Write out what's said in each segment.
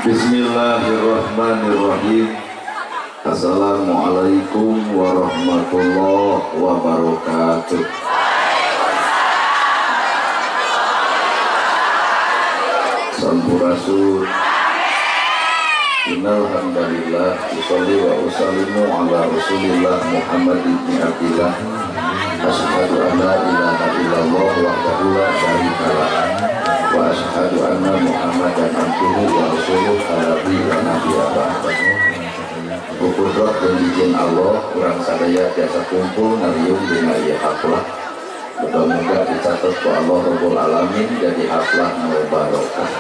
Bismillahirrahmanirrahim. Assalamualaikum warahmatullahi wabarakatuh. Sampurasun. Innal hamdalillah usolli wa usallimu ala Rasulillah Muhammad ibn Abdillah. Asyhadu an la ilaha illallah wahdahu la syarika lah wa asyhadu anna Muhammadan abduhu wa rasuluh alladzi la nabiyya ba'dahu. Kudrat dan izin Allah urang sadaya biasa kumpul ngariung dina ieu haflah. Muga-muga dicatat ku Allah Rabbul Alamin jadi haflah nu barokah.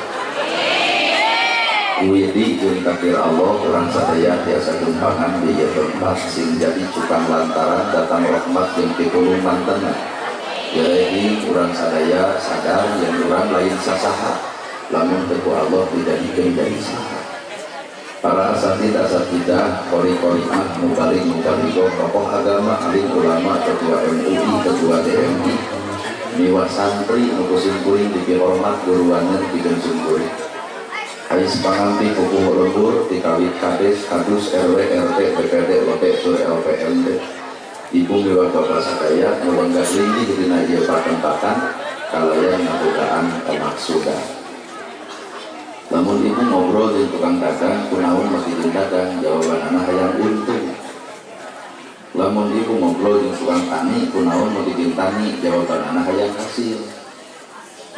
Widi jeung takdir Allah urang sadaya tiasa gempangan di ieu tempat sing jadi cukang lantaran datang rahmat jeung pitulungan mantenna. Jadi urang sadaya sadar yang urang lain sasaha lamun teu ku Allah dijadikeun jadi saha. Para asatid asatidah, qori-qoriah, mubalig mubalighah, tokoh agama, alim ulama, ketua MUI, ketua DMI, miwah santri nu kuring dipihormat guruaneun pikeun simkuring. Ais panganti pupuh lembur dikawit kades, kadus, RW, RT, BPD, LP, sur LPMD. Ibu miwah bapak sadaya nu lenggah linggih dina ieu patempatan kalayan ngabogaan kamaksudan. Lamun ibu ngobrol jeung tukang dagang kunaon mesti jeung dagang jawabanana hayang untung. Lamun ibu ngobrol jeung tukang tani kunaon mesti jeung tani jawabanana hayang hasil.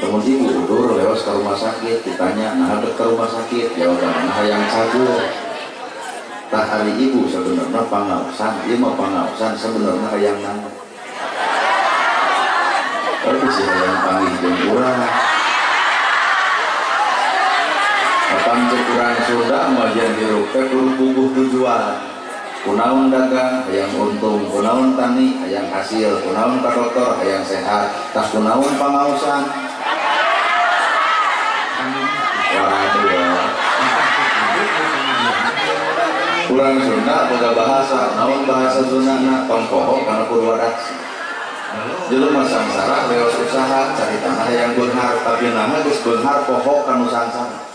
Lamun ibu udur lewat ke rumah sakit ditanya nah ke rumah sakit jawabanana hayang cagur. Tah hari ibu sebenarnya pangaosan, ieu mah pangaosan sebenarnya hayang naon. Tapi si hayang panggih jeung urang. Kapan cek urang Sunda mah jeung hirup teh kudu puguh tujuan. Kunaon dagang hayang untung, kunaon tani hayang hasil, kunaon ka dokter hayang sehat, tah kunaon pangaosan. Urang Sunda boga bahasa, naon bahasa Sundana tong poho kana purwadaksi. Jelema sangsara leos usaha cari tanah yang beunghar, tapi nama geus beunghar poho kana sangsara.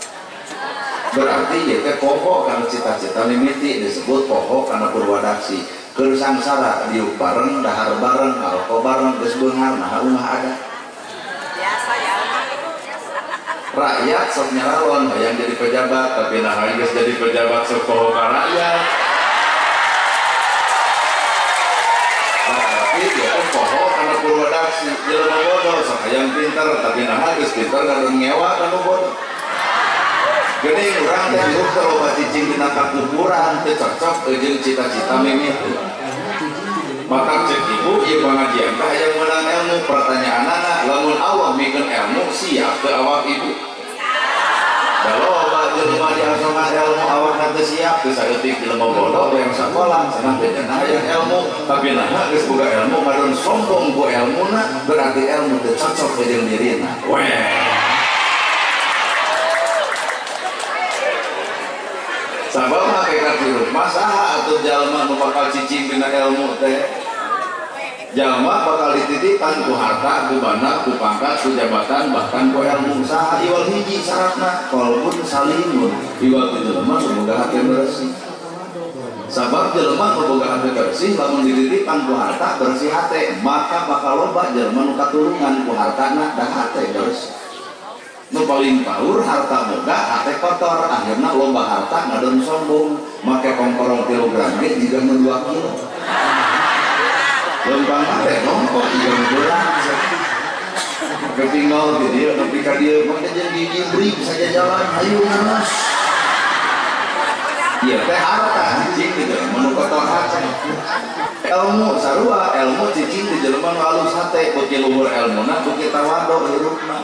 Berarti ieu teh poho kana cita-cita mimiti disebut poho kana purwadaksi. Keur sangsara diuk bareng, dahar bareng, ngaroko bareng geus beunghar naha ungah ada. Biasa ya. Rakyat sok nyaralon hayang jadi pejabat tapi nah geus jadi pejabat sok poho ka rakyat. Berarti dia teh poho kana purwadaksi. Jelema bodoh sok hayang pinter tapi nah geus pinter ngadon ngewa ka nu bodoh. Geuning urang teh hirup teh loba cicing dina kakuburan teu cocok jeung cita-cita mimiti. Maka cek ibu ieu pangajian teh hayang meunang ilmu pertanyaanana lamun Allah mikeun ilmu siap teu awak ibu. Da loba jelema diasongan ilmu awakna teu siap teu saeutik jelema bodoh yang sakola cenah teh hayang ilmu tapi naha geus boga ilmu ngadon sombong ku elmuna berarti ilmu teu cocok jeung dirina. Weh. Sabab hakikat hirup mah saha atuh jalma nu bakal cicing dina ilmu teh. Jalma bakal dititipan ku harta, ku banda, ku pangkat, ku jabatan, bahkan ku ilmu. Saha iwal hiji syaratna qalbun salimun. Iwal ti jelema nu boga hate bersih. Sabab jelema nu boga hate bersih lamun dititipan ku harta bersih hate, maka bakal loba jelema nu katulungan ku hartana da hate bersih. Nu paling paur harta boga hate kotor, akhirna loba harta ngadon sombong, make kongkorong 3 gram ge jiga nu 2 kilo. Lempang hate nongkok jiga nu beurang. Ketinggal di dieu nepi ka dieu make jeung gigi beri bisa jalan hayu nanas. Ieu teh harta cicing di jelema nu kotor hate. Ilmu sarua, ilmu cicing di jelema nu alus hate, beuki luhur elmuna beuki tawado hirupna.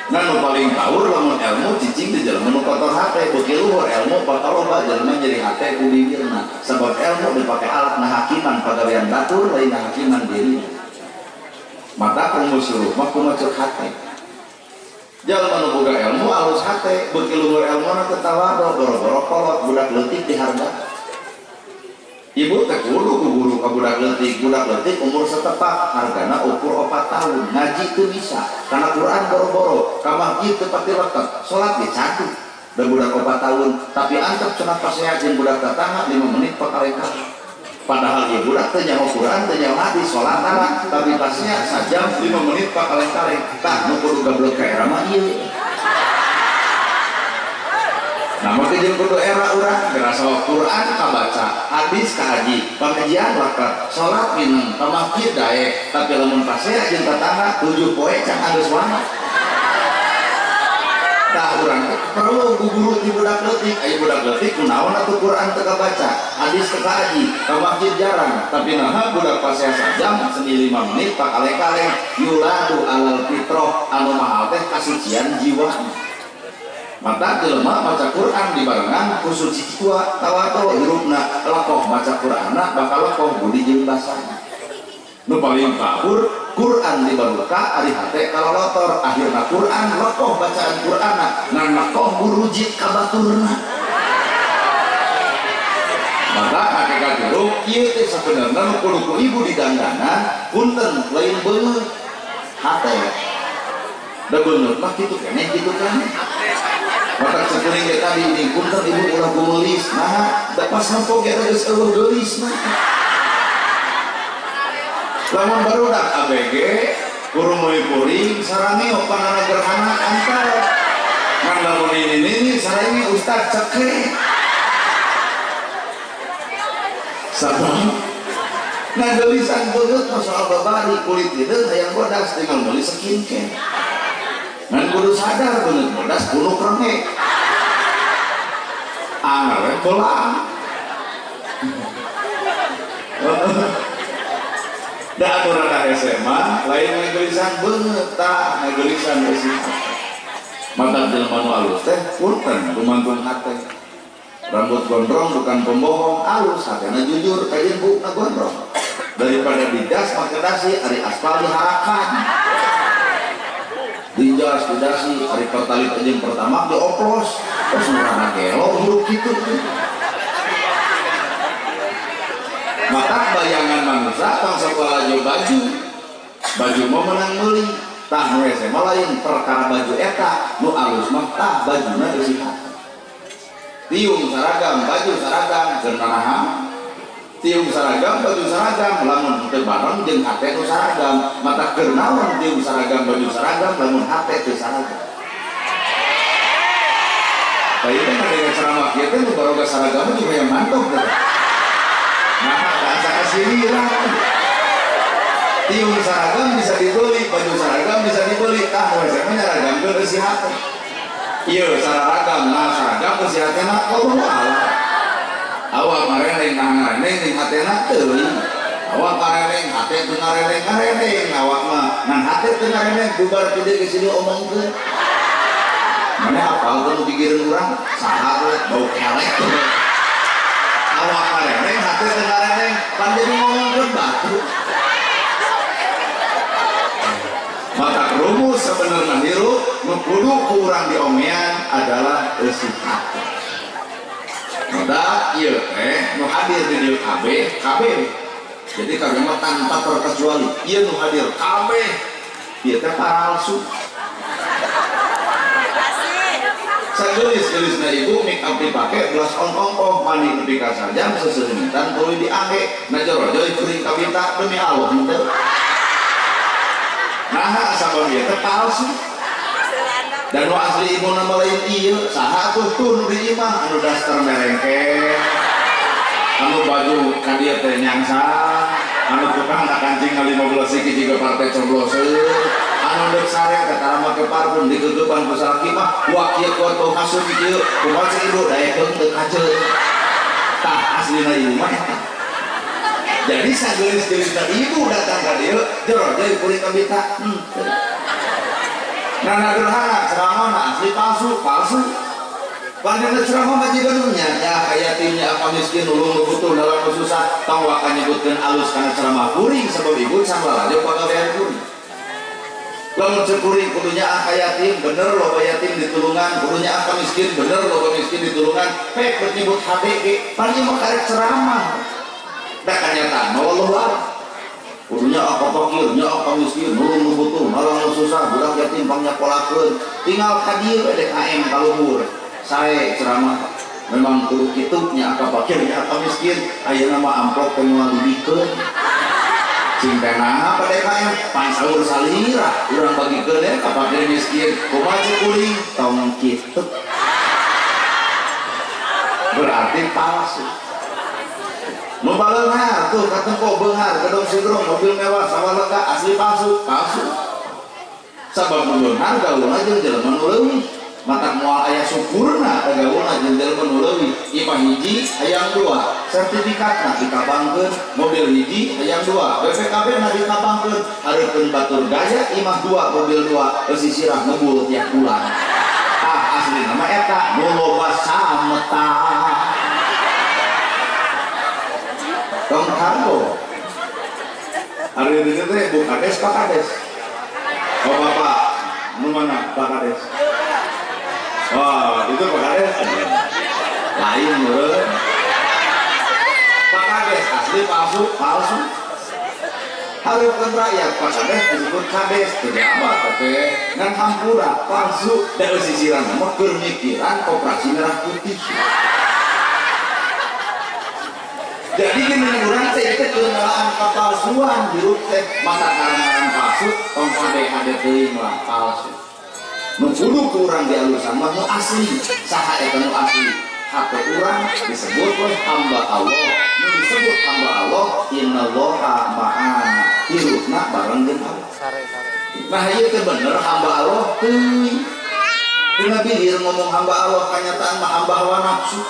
Nah nu paling paur lamun ilmu cicing di jelema nu kotor hate, beuki luhur ilmu bakal loba jelema nyeri hate ku bibirna. Sabab ilmu dipake alat ngahakiman pagawean batur lain ngahakiman diri. Mata kumus hirup mah kumaha ceuk hate. Jalma nu boga ilmu alus hate, beuki luhur ilmuna teu tawado, boro-boro kolot budak leutik diharga. Ibu teh kudu ku guru ka budak leutik umur setepak hargana ukur 4 tahun ngaji teu bisa karena Quran boro-boro ka masjid teu pati leket salat ge cadu Da budak 4 tahun, tapi antep cenah pasea jeung budak tatangga 5 menit pakalengkang. Padahal ieu budak teu nyaho Quran, teu nyaho hadis, salat tara, tapi pasea sajam 5 menit pakaleng-kaleng. Tah nu kudu gablek ka era mah ieu. Nah, maka jeung kudu era urang gerasa Quran kabaca, hadis kahaji, pengajian lakar, salat mineng, ka masjid daek, tapi lamun pasea jeung tatangga 7 poe can anggeus wana. Tah urang teh perlu guru di budak leutik, aya budak leutik kunaon atuh Quran teu kabaca, hadis teu kahaji, ka masjid jarang, tapi naha budak pasea sajam seni 5 menit pakaleng-kaleng yuladu alal fitrah anu mahal teh kasucian jiwa. Mata jelema maca Quran dibarengan ku suci jiwa tawadhu hirupna lekoh maca Qur'anna bakal lekoh budi jeung basana. Nu paling kabur Quran dibaruka ari hate kalolotor akhirna Quran lekoh bacaan Qur'anna ngan lekoh burujit ka baturna. Maka hakikat hirup ieu teh sabenerna nu kudu ku ibu didandanan punten lain beungeut hate. Da beungeut mah kitu keneh kitu keneh. Mata sekuring ge tadi ini punten ibu ulah gumeulis nah da pas nempo ge geus eueuh geulis mah. Lamun barudak ABG kurumuy kuring sarangeo panana gerhana antar. Ngan lamun ini sarange ustad cekek. Sabab ngageulisan beungeut mah soal babari kulit hideung hayang bodas tinggal meuli skincare. Ngan kudu sadar beungeut bodas kudu krengek. Anger we bolang. Da aturan SMA lain ngageulisan beungeut tah ngageulisan eusi. Mata jelema nu alus teh punten gumantung hate. Rambut gondrong bukan pembohong, alus hatena jujur kajeun buukna gondrong. Daripada didas make dasi ari aspal diharakan. Dijas didasi ari pertalit jeung pertama dioplos terus murana gelo hirup kitu. Maka bayangan manusia tong sakola jo baju baju mau menang meuli tah nu hese mah lain perkara baju eta nu alus mah tah bajuna eusi hate. Tiung saragam baju saragam keur nanahan tiung saragam baju saragam lamun teu bareng jeung hate nu saragam mata keur naon tiung saragam baju saragam lamun hate teu saragam. Tah ieu teh ngadenge ceramah kieu teh nu baroga saragam juga yang mantap teh. Nah, asa kasiliran. Tiung saragam bisa dibeli, baju saragam bisa dibeli, tah nu hese mah nyaragamkeun eusi hate. Ieu saragam, nah saragam eusi hatena Allah Allah. Awak mareneng nah ngareneng ning hatena teuing. Awak mareneng hate teu ngareneng ngareneng awak mah ngan hate teu ngareneng bubar ti dieu geus diomongkeun. Mana apal teu nu gigireun urang saha we bau kelek. Awak mareneng hate teu ngareneng pan jadi ngomongkeun batu. Mata rumus sebenarnya hirup nu kudu ku urang diomean adalah eusi hate. Maka ieu teh nu hadir di dieu kabeh kabeh. Jadi kabeh mah tanpa terkecuali ieu nu hadir kabeh ieu teh palsu. Sageulis-geulisna ibu make up dipake belas ongkong mandi nepi ka sajam seseuseuntan tuluy diangge na jorojoy kuring kabita demi Allah henteu. Nah sabab ieu teh palsu. Dan nu asli ibu nama lain ieu saha atuh tuh nu di imah anu daster merengke anu baju ka dieu teh nyangsa anu tukang kancing 15 siki jiga partai cobloseun anu deuk sare teh tara make parfum digeugepan ku salaki mah wah kieu kuat bau hasut kieu kumaha cek ibu daekeun teu kaceun tah aslina ibu mah eta. Jadi sageulis-geulisna ibu datang ka dieu jero deui kuring kabita. Nana gerhana ceramah asli palsu palsu. Panjenengan ceramah mah jiga nu nya ya yatimnya apa miskin nulung nu butuh dalam susah tong waka nyebutkeun alus kana ceramah kuring sabab ibu sanglalaju pagawean kuring. Lamun cek kuring kudunya ah yatim bener loba yatim ditulungan kudunya ah miskin bener loba miskin ditulungan pek nyebut HDG pan ieu mah karek ceramah. Da kanyataan mah wallahu a'lam. Kudunya apa fakir, nya apa miskin, nulung nu butuh, malang nu susah, budak yatim pangnyakolahkeun, tinggal ka dieu we DKM ka luhur. Sae ceramah memang kudu kitu nya aka fakir nya aka miskin ayeuna mah amplop teh moal dibikeun. Cing teh naha Pa DKM pan saur salira urang bagikeun we ka fakir miskin. Kumaha cek kuring tong kitu. Berarti palsu. Nu baleunghar tuh katempo beunghar gedong sigrong mobil mewah sawah lega asli palsu, palsu. Sabab nu beunghar gaulna jeung jelema nu leuwih. Matak moal aya syukurna gaulna jeung jelema nu leuwih. Imah hiji hayang dua, sertifikatna dikabangkeun, mobil hiji hayang dua, BPKB na dikabangkeun, hareupeun batur gaya imah dua, mobil dua, sisirah ngebul tiap bulan. Ah asli nama eta nu loba sameta. Tong kargo. Hari ini teh Bu Kades Pak Kades. Oh Bapak, nu mana Pak Kades? Wah, itu Pak Kades. Lain meureun. Pak Kades asli palsu, palsu. Hareupeun rakyat Pak Kades disebut Kades, teu diamat teh ngan hampura palsu da sisiran mah keur mikiran koperasi merah putih. Jadi gini urang teh itu kenalaan kepalsuan hirup teh mata karangan palsu tong hade-hade teuing lah palsu. Nu kudu ku urang dialusan mah nu asli, saha eta nu asli? Hate urang disebut we hamba Allah. Nu disebut hamba Allah innallaha ma'ana. Hirupna bareng jeung Allah. Nah ieu teh bener hamba Allah teuing. Dina bihir ngomong hamba Allah kanyataan mah hamba hawa nafsu.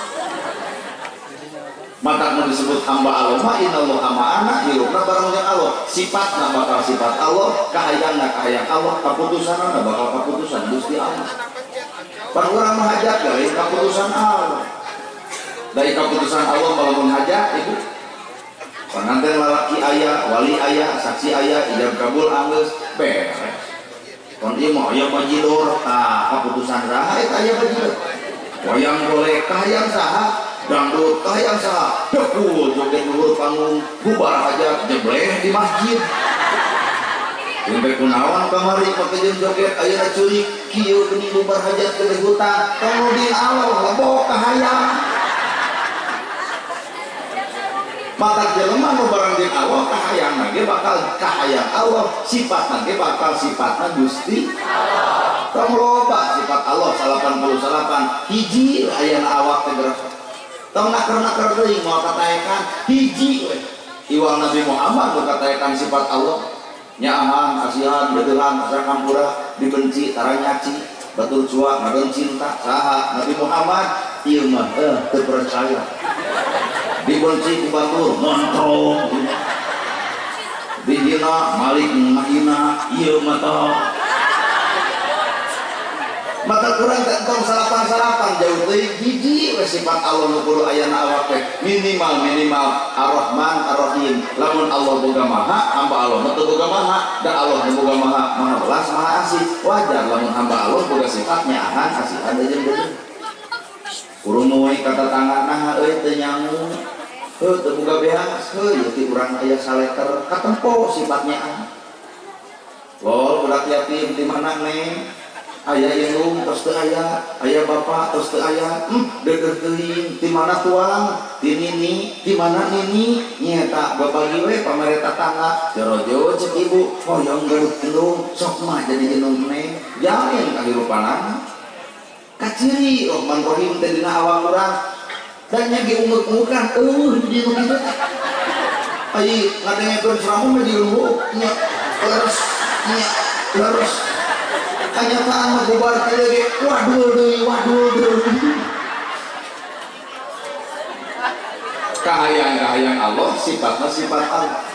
Mata nu disebut hamba Allah mah innallaha ma'ana hirupna bareng jeung Allah. Sifatna bakal sifat Allah, kahayangna kahayang Allah, kaputusanna bakal kaputusan Gusti Allah. Pan urang mah hajat gawe kaputusan Allah. Dari kaputusan Allah lamun hajat ibu. Panganten lalaki aya, wali aya, saksi aya, ijab kabul anggeus beres. Kon ieu mah aya bajidor, tah kaputusan saha eta aya bajidor. Wayang golek kahayang saha? Dangdut kahayang saha? Dekul joget luhur panggung, bubar hajat jebleh di masjid. Sampai kunaon kamari make jeung joget ayeuna curi kieu geuning bubar hajat ke hutang tong di Allah lebok kahayang. Mata jelema nu bareng jeung Allah kahayangna ge bakal kahayang Allah, sifatna ge bakal sifatna Gusti Allah. Tong loba sifat Allah 88 hiji ayana awak teh gerak. Tong naker-naker teuing moal kataekan hiji we. Iwal Nabi Muhammad nu kataekan sifat Allah. Nyaahan, asihan, bedelan, asa kampura, dibenci, tara nyaci, batur cuak, ngadon cinta, saha Nabi Muhammad ieu mah teu percaya. Dibenci ku batur, montrong. Dihina, malik ngahina, ieu mah tah. Mata kurang tentang salapan-salapan jauh teuing hiji we sifat Allah nu kudu ayana awak teh minimal minimal Ar-Rahman Ar-Rahim. Lamun Allah boga maha, hamba Allah mah teu boga maha, da Allah nu boga maha, maha welas, maha asih. Wajar lamun hamba Allah boga sifat nyaahan, asihan jeung deui. Kurung we ka tatangga naha euy teu nyangu. Heuh teu boga beas, heuh ieu ti urang aya saleter katempo sifatnya. Lol budak yatim di mana neng? Aya indung tos teu aya, aya bapak tos teu aya, deudeuh teuing di mana tuang, di nini, di mana nini, nyaeta babagi we pamere tatangga, jorojo cek ibu, hoyong gelut indung, sok mah jadi indung neng, jamin kahirupanana. Kaciri Rahman Rahim teh dina awak urang, dan nya ge ungeuk-ungeukkan, eueuh di nu kitu. Ai ngadengekeun ceramah mah di luhur, nya leres, nya leres. Kenyataan mah bubar teh ge waduh deui, waduh deui. Kahayang-kahayang Allah sifatna sifat Allah.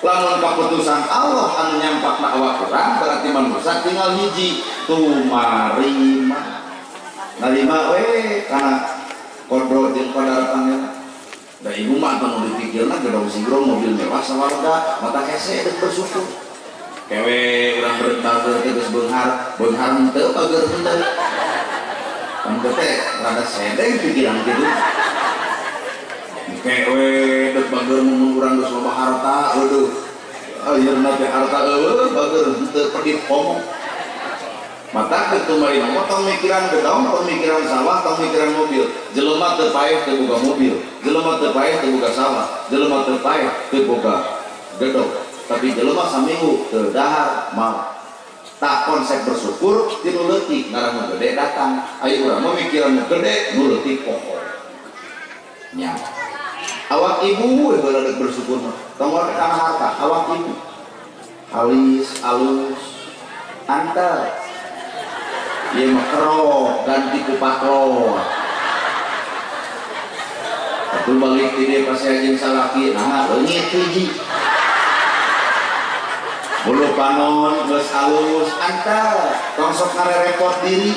Lamun kaputusan Allah anu nyampakna awak urang berarti manusia tinggal hiji tumarima. Narima we kana kodro jeung qadar pangeran. Da ibu mah teu dipikirna gedong sigrong mobil mewah sawarga mata hese deuk bersyukur. Kewe urang berbager teh geus beunghar, beunghar henteu bager henteu. Pan teh rada sedeng pikiran kitu. Kewe deuk bager mun urang geus loba harta, waduh. Ayeuna teh harta eueuh bager henteu pedit homo. Mata ketumari mah tong mikiran gedong, tong mikiran sawah, tong mikiran mobil. Jelema teu paeh teu boga mobil, jelema teu paeh teu boga sawah, jelema teu paeh teu boga gedong. Tapi jelema saminggu teu dahar mau. Tah konsep bersyukur ti nu leutik ngarah nu gede datang. Ayo urang mah mikiran nu gede, nu leutik poho. Nya. Awak ibu we heula deuk bersyukur mah. Tong wae kana harta, awak ibu. Alis, alus, antar. Ieu mah kerok ganti ku paklor. Atuh balik ti dieu pasea jeung salaki, nah leungit hiji. Bulu panon geus alus, antar. Tong sok ngarerepot diri.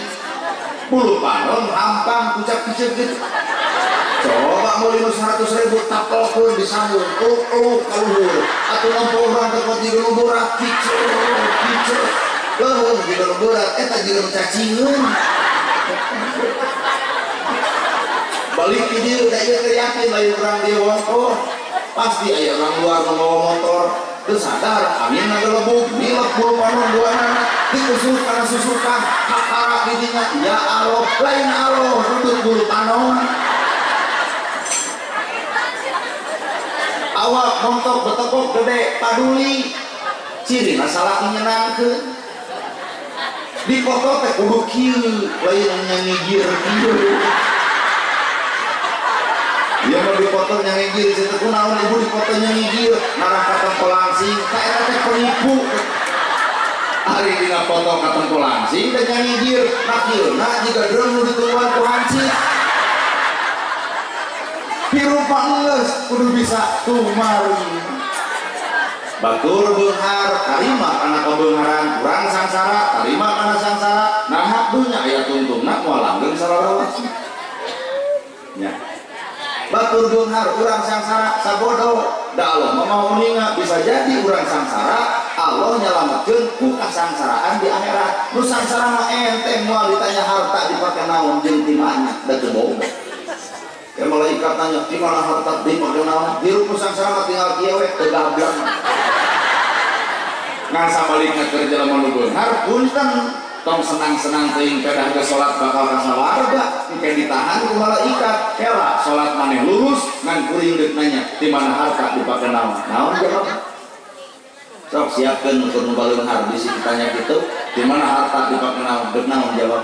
Bulu panon hampang kucak-kucek gitu. Coba meuli nu 100.000 tapelkeun disambung, eluk-eluk ka luhur. Atuh nempo urang teh kuat jiga nu borak, kicer, kicer. Leuheung jiga nu berat, eta jiga nu cacingeun. Balik di dieu da ieu teh yakin lain urang dieu wongko. Pasti aya urang luar nu mawa motor. Teu sadar angin ngagelebug, milep bulu panon duanana, ditusuk kana susukan, kakara di dinya, ya Allah, lain Allah, nundut bulu panon. Awak montok betekok gede paduli ciri masalah nyenangkeun di foto teh kudu kieu lain nyangigir kieu ieu mah di foto nyangigir cenah kunaon ibu di foto nyangigir ngarah ka tempo langsing ka eta teh penipu ari dina foto ka tempo langsing teh nyangigir nakieuna jiga drum nu ditungguan ku hancip hirup geus kudu bisa tumari. Batur beunghar tarima kana kabeungharan, urang sangsara tarima kana sangsara. Nah dunya aya tungtungna moal langgeng salawat. Nya. Batur beunghar urang sangsara sabodo, da Allah mah maha uninga bisa jadi urang sangsara Allah nyalametkeun ku kasangsaraan di akhirat. Nu sangsara mah enteng moal ditanya harta dipake naon jeung di mana da teu boga. Ya malaikat nanya, di mana harta di mana naon? Hirup nu sangsara mah tinggal kieu we teu gablang. Ngan sabalikna keur jelema nu beunghar punten tong senang-senang teuing pedah ge salat bakal ka sawarga, engke ditahan ku malaikat. Kela salat maneh lurus ngan kuring deuk nanya, di mana harta dipake naon? Naon jawab? Sok siapkeun untuk nu baleunghar bisi ditanya kitu, di mana harta dipake naon? Deuk naon jawab?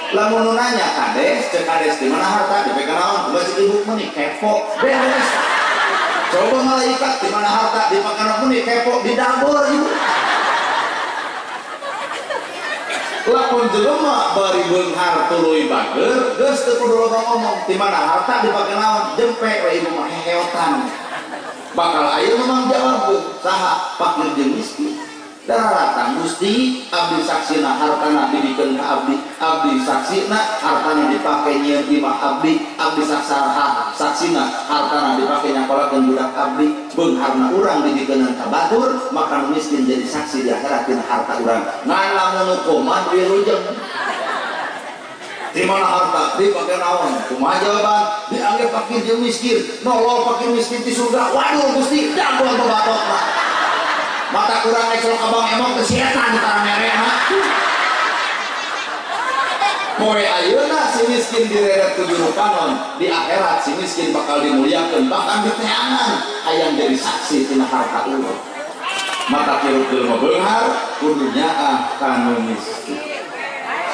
Lamun nu nanya kades, cek kades di mana harta dipake naon? Coba cek ibu meuni kepo, beres. Coba malaikat di mana harta dipake naon meuni kepo di dapur ibu. Lamun jelema bari beunghar tuluy bager, geus teu kudu loba ngomong di mana harta dipake naon? Jempe we ibu mah heheotan. Bakal aya memang jawab saha pakir jeung miskin. Daratan Gusti abdi saksina hartana dibikeun ka abdi, abdi saksina hartana dipake nyieun imah abdi, abdi saksara saksina hartana dipake nyakolakeun budak abdi, beungharna urang dibikeunan ka batur, maka nu miskin jadi saksi di akhirat dina harta urang. Ngan lamun nu kumaha wilujeng. Di mana harta dipake naon? Kumaha jawaban? Dianggap fakir jeung miskin, nolol fakir miskin di surga. Waduh Gusti, dagoan babatotna. Mata kurang ecelok abang emok ke setan tara merena. Poe ayeuna si miskin direret ku juru panon, di akhirat si miskin bakal dimuliakeun bahkan diteangan hayang jadi saksi tina harta urang. Mata hirup jelema beunghar kudu nyaah ka nu miskin.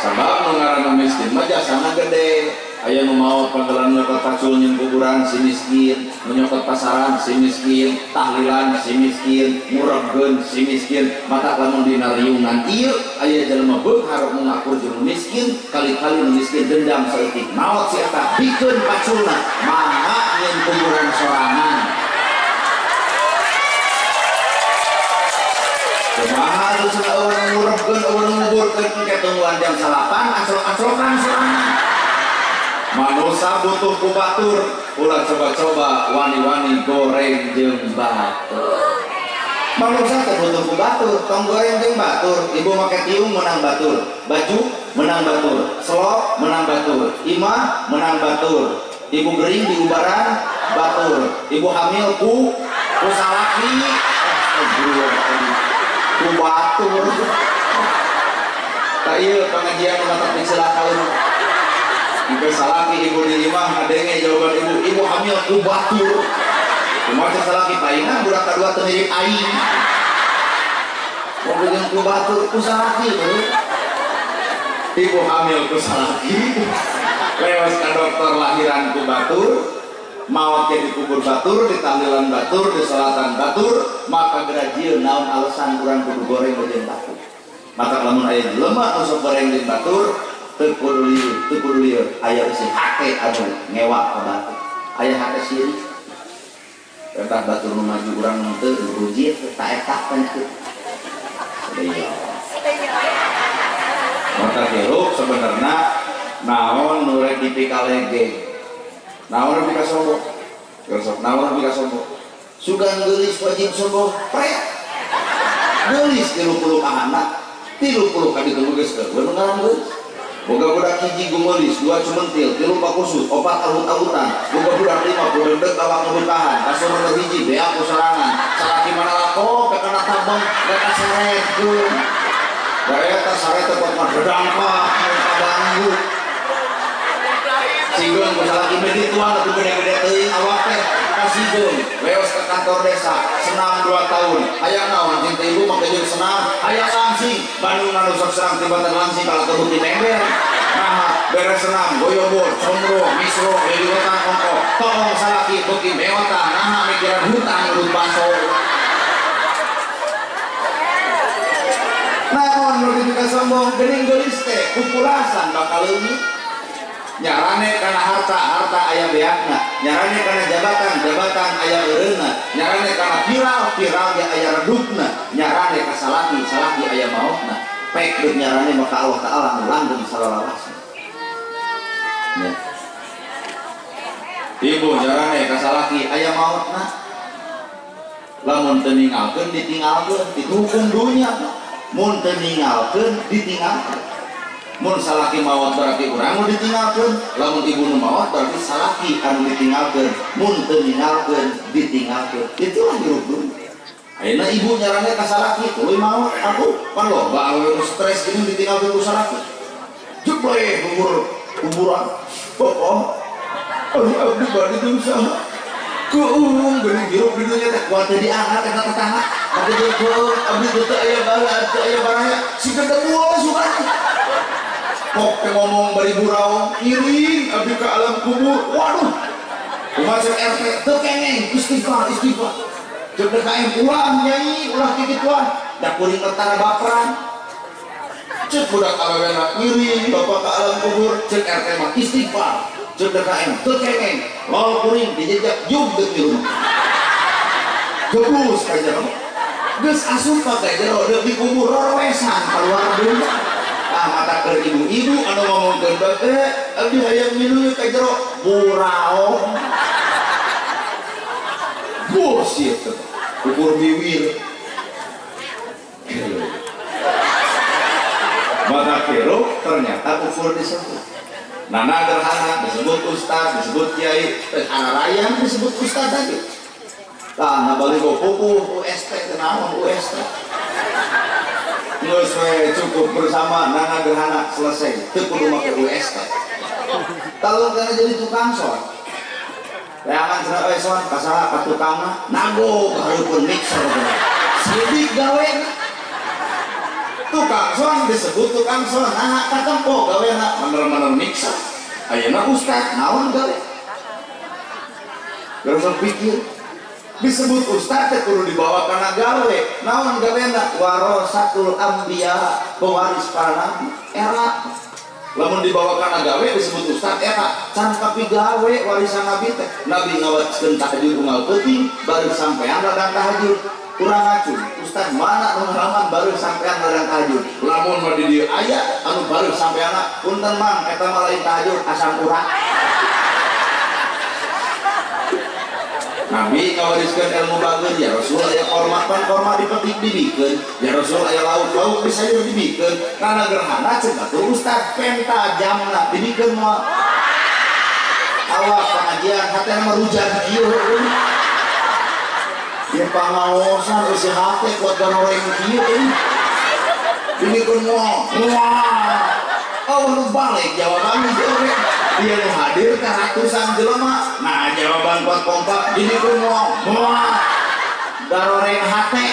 Sabab nu ngaranna miskin mah jasana gede. Aya nu maot panggelan nyokot pacul nyeun kuburan si miskin, nu nyokot pasaran si miskin, tahlilan si miskin, murebkeun si miskin. Mata lamun dina riungan ieu aya jelema beunghar ngakur jeung miskin, kali-kali nu miskin dendam saeutik maot si eta bikeun paculna mangga nyeun kuburan sorangan. Kumaha tuh cenah urang ngurebkeun urang nguburkeun engke tungguan jam 9 acrok-acrokan sorangan. Manusa butuh ku batur, ulah coba-coba wani-wani goreng jeung batur. Manusa teh butuh ku batur, tong goreng jeung batur. Ibu make tiung menang batur, baju menang batur, selok menang batur, imah menang batur. Ibu gering di ubaran batur, ibu hamil ku salaki, ku batur. Tak ieu pengajian nu matak dicelakaeun. Engke salaki ibu di imah ngadenge jawaban ibu, ibu hamil ku batur. Kumaha cek salaki paingan budak kadua teu mirip aing. Mobil jeung ku batur ku salaki euy. Ibu hamil ku salaki. Lewas ka dokter lahiran ku batur, maot ge dikubur batur, ditahlilan batur, disolatan batur, maka gerajieun naon alasan urang kudu goreng jeung batur. Maka lamun aya jelema nu sok goreng jeung batur, teu kudu lieur, teu kudu lieur, aya eusi hate anu ngewa ka batur. Aya hate sirik. Entah batur nu maju urang nu teu nu rujit ta eta pan kitu. Iya. Maka hirup sebenarnya naon nu rek dipikalege. Naon nu pikasombong? Geus naon nu pikasombong? Sugan geulis wajib sombong, pret. Geulis 30 anak, 30 ka ditu geus keun nu ngaran geulis. Boga budak hiji gumeulis, 2 cumentil, 3 pakusut, 4 ahut-ahutan, boga budak 5 budendeg awak ngebukahan, kasur nu hiji beak ku sorangan, salaki mana lako kena tabeng, rek kaseretkeun. Da eta sare teh pot mah dedangkah ka banggu. Sigeung ku salaki mah dituang atuh gede-gede teuing awak teh kasigeung, leos ke kantor desa, senam 2 tahun. Hayang naon jeung teh ibu make jeung senam, hayang langsing, Bandung anu sok serang tibatan langsing kalah kebukti nember. Nah, beres senam, goyobor, comro, misro, liliwetan ongko, toong salaki beuki meotan, nah mikiran hutang urut baso. Naon nu dipika sombong geuning geulis teh kupulasan bakal leungit. Nyarane kana harta, harta aya beakna. Nyarane kana jabatan, jabatan aya eureunna. Nyarane kana viral, viral ge aya redupna. Nyarane ka salaki, salaki aya maotna. Pek deuk nyarane maka Allah Taala nu langgeng salalawasna. Ya. Ibu nyarane ka salaki aya maotna. Lamun teu ninggalkeun ditinggalkeun, itu hukum dunya. Mun teu ninggalkeun ditinggalkeun. Mun salaki maot berarti urang nu ditinggalkeun, lamun ibu nu maot berarti salaki anu ditinggalkeun. Mun teu ninggalkeun ditinggalkeun. Itulah hirup dunya. Ayeuna ibu nyarane ka salaki tuluy maot aku pan loba awewe nu stres geuning ditinggalkeun ku salaki. Jebleh kubur kuburan. Bapak, ari abdi bade jeung saha? Keung geuning hirup di dunya teh kuat teh diangkat eta tetangga. Tapi jeung keung abdi teu aya bala, teu aya baraya, si gedebul suka. Kok teh ngomong bari buraung, ngiring abdi ke alam kubur. Waduh. Kumaha cek RT teu kengeng istighfar istighfar. Cek DKM ulah nyai, ulah kikituan. Da kuring tentara baperan. Cek budak awewena ngiring bapak ke alam kubur, cek RT mah istighfar. Cek DKM teu kengeng, lol kuring dijejak jug deuk di rumah. Gebus ka jero. Geus asup ka jero deuk di kubur rorowesan kaluar deui. Tah mata keur ibu-ibu anu ngomongkeun bae abdi hayang minum ka jero buraong. Bos ieu teh kubur biwir. Mata kero ternyata ukur disebut. Nana gerhana disebut ustaz, disebut kiai, ana rayang disebut ustaz tadi. Tah na balik pupuh UST teh naon UST. Geus we cukup bersama nana gerhana selesai. Teu kudu make UST. Talung kana jadi tukang son. Leangan cenah we son ka saha ka tukangna nagog hareupeun mixer. Sidik gawe. Tukang son disebut tukang son, nah katempo gawena bener-bener mixer. Ayeuna ustaz naon gawe? Geus pikir disebut ustaz teh kudu dibawa kana gawe. Naon gawena? Warasatul anbiya, pewaris para nabi. Era lamun dibawa kana gawe disebut ustaz era can tapi gawe warisan nabi teh. Nabi ngawariskeun tahajud unggal peuting baru sampean ladang tahajud. Kurang ngacung, ustaz mana nu ngalaman baru sampean ladang tahajud. Lamun mah di dieu aya anu baru sampean punten mang eta mah lain tahajud asam urat. Nabi ngawariskeun ilmu bageun ya Rasul aya korma pan korma dipetik dibikeun ya Rasul aya lauk-lauk disayur dibikeun kana gerhana cek batur ustaz penta jamna dibikeun moal. Awak pengajian hatena mah rujan kieu. Ya pangaosan eusi hate kuat ganoreng kieu euy. Dibikeun moal. Moal. Oh, nu balik jawaban sih oge. Dia nu hadir teh ratusan jelema. Nah, jawaban kuat kompak dibikeun moal. Moal. Daroreng hate.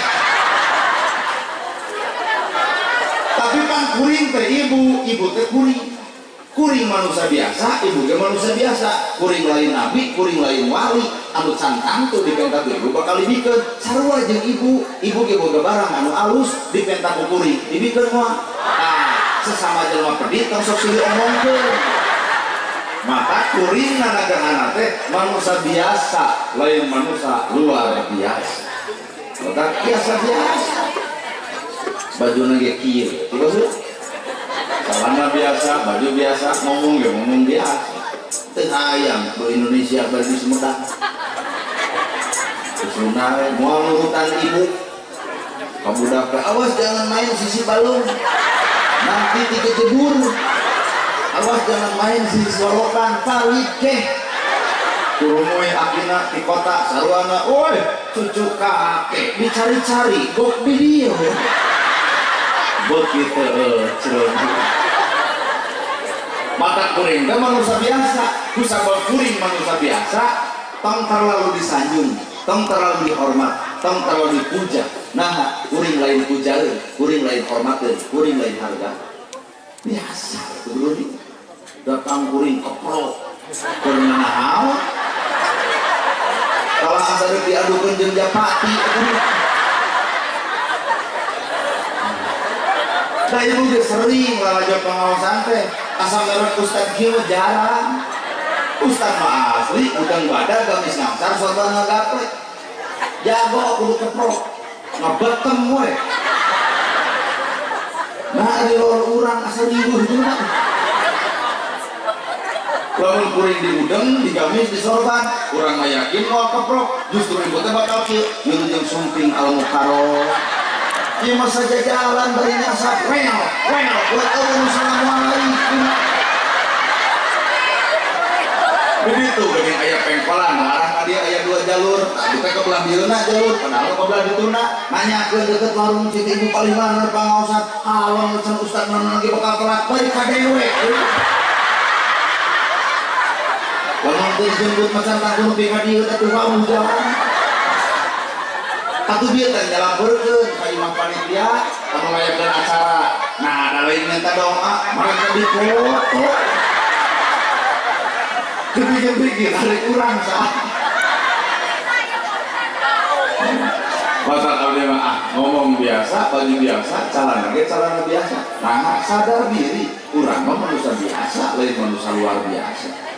Tapi pan kuring teh ibu, ibu teh kuring. Kuring manusia biasa, ibu ge manusia biasa. Kuring lain nabi, kuring lain wali. Anu can tangtu dipenta ku ibu bakal dibikeun. Sarua jeung ibu, ibu ge boga barang anu alus dipenta ku kuring, dibikeun moal. Tah, sesama jelema pedit tong sok silih omongkeun. Maka kuring nanagerhana teh manusia biasa, lain manusia luar biasa. Maka biasa-biasa. Bajuna ge kieu, kieu celana biasa, baju biasa, ngomong ge ngomong biasa. Teu hayang ke Indonesia bari di Sumedang. Susuna we moal nurutan ibu. Ka budak teh, awas jangan main sisi balung. Nanti dikejebur. Awas jangan main sisi solokan, palit keh. Kurumuy akina di kota saruana, woi cucu kakek dicari-cari, gok di dieu. Begitu cerun. Mata kuring teh manusia biasa, kusabab kuring manusia biasa, tong terlalu disanjung, tong terlalu dihormat, tong terlalu dipuja. Nah, kuring lain pujaeun, kuring lain hormateun, kuring lain harga. Biasa kudu di datang kuring keprok. Keur naon? Kalau asa rek diadukeun jeung Japati. Nah ibu ge sering lalajo pengawasan teh asa merek ustad kieu jarang. Ustad mah asli udang badag gamis ngangsar sorban ngagaplek. Jago kudu keprok. Ngebetem we. Nah di luar urang asa riweuh juga. Lamun kuring di udeng, di gamis, di sorban, urang mah yakin moal keprok, justru ibu teh bakal kieu, wilujeng sumping al mukarrom. Ieu mah saja jalan bari nyasap, wel, wel, buat eueuh assalamualaikum. Begitu geuning aya pengkolan, ngarah ka dieu aya dua jalur, tadi teh ke belah dieuna jalur, padahal ke belah dituna, nanyakeun deukeut warung Siti Ibu paling mana pangaosan, halong cenah ustad mana lagi bakal telat, bari ka dewe. Lamun teu dijemput macan tangtu nepi ka dieu atuh wau jalan. Atuh bieu teh nyalampurkeun ka imah panitia anu ngayakeun acara. Nah, da lain minta doa, mereka dipoto. Dipikir-pikir hari kurang sah. Masa abdi mah ah, ngomong biasa, baju biasa, calana ge calana biasa. Nah, sadar diri, urang mah manusia biasa, lain manusia luar biasa.